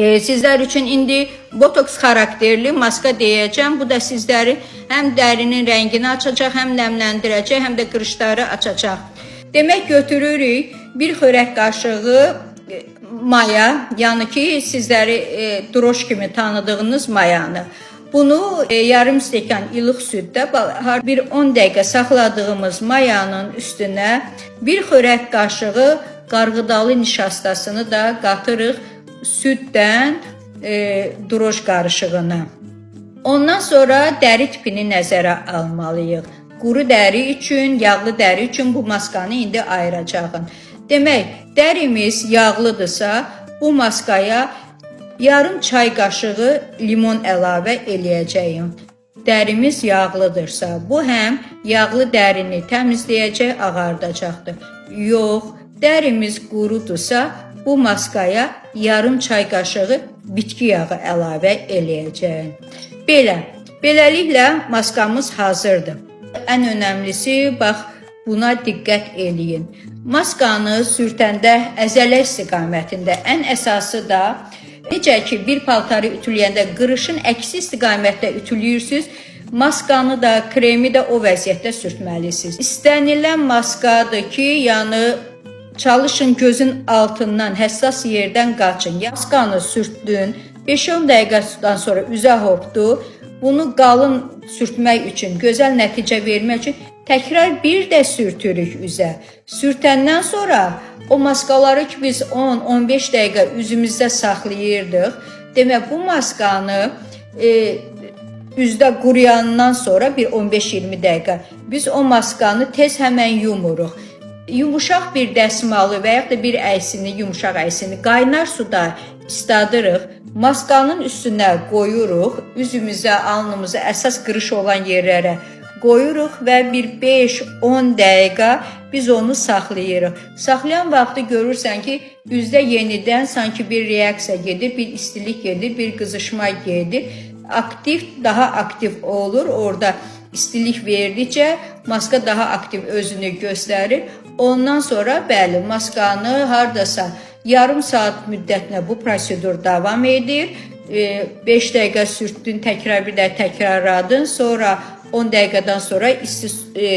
Sizlər üçün indi botoks xarakterli maska deyəcəm. Bu da sizləri həm dərinin rəngini açacaq, həm nəmləndirəcək, həm də qırışları açacaq. Demək götürürük bir xörək qaşığı maya, yəni ki sizləri droş kimi tanıdığınız mayanı. Bunu yarım stəkan ilıq süddə bir 10 dəqiqə saxladığımız mayanın üstünə bir xörək qaşığı qarğıdalı nişastasını da qatırıq süddən droş qarışığına. Ondan sonra dəri tipini nəzərə almalıyıq. Quru dəri üçün, yağlı dəri üçün bu maskanı indi ayıracağım. Demək, dərimiz yağlıdırsa, bu maskaya yarım çay qaşığı limon əlavə eləyəcəyim. Dərimiz yağlıdırsa, bu həm yağlı dərini təmizləyəcək, ağardacaqdır. Yox, dərimiz qurudursa, bu maskaya yarım çay qaşığı bitki yağı əlavə eləyəcəyim. Belə, beləliklə maskamız hazırdır. Ən önəmlisi, bax, buna diqqət eləyin. Maskanı sürtəndə əzələ istiqamətində, ən əsası da necə ki bir paltarı ütüləyəndə qırışın əksi istiqamətdə ütülüyürsüz, maskanı da, kremi də o vəziyyətdə sürtməlisiniz. İstənilən maskadır ki, yəni çalışın gözün altından, həssas yerdən qaçın. Maskanı sürtdün, 5-10 dəqiqədən sonra üzə hopdu. Bunu qalın sürtmək üçün, gözəl nəticə vermək üçün təkrar bir də sürtürük üzə. Sürtəndən sonra o maskaları ki biz 10-15 dəqiqə üzümüzdə saxlayırdıq. Demək bu maskanı üzdə quruyandan sonra bir 15-20 dəqiqə biz o maskanı tez həmən yumuruq. Yumuşaq bir dəsmalı və yaxud da bir əysini, yumuşaq əysini qaynar suda isladırıq. Maskanın üstünə qoyuruq, üzümüzə, alnımıza, əsas qırış olan yerlərə qoyuruq və bir 5-10 dəqiqə biz onu saxlayırıq. Saxlayan vaxtı görürsən ki, üzdə yenidən sanki bir reaksiya gedir, bir istilik gedir, bir qızışma gedir. Aktiv, daha aktiv olur. Orada istilik verdikcə maska daha aktiv özünü göstərir. Ondan sonra bəli, maskanı hardasa yarım saat müddətinə bu prosedur davam edir. 5 dəqiqə sürtdün, təkrar bir də təkrarladın. Sonra 10 dəqiqədən sonra isti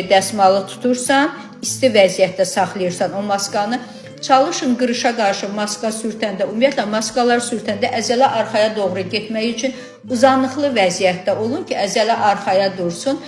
dəsmalı tutursan, isti vəziyyətdə saxlayırsan o maskanı. Çalışın qırışa qarşı maska sürtəndə, ümumiyyətlə maskalar sürtəndə əzələ arxaya doğru getmək üçün uzanıqlı vəziyyətdə olun ki, əzələ arxaya dursun.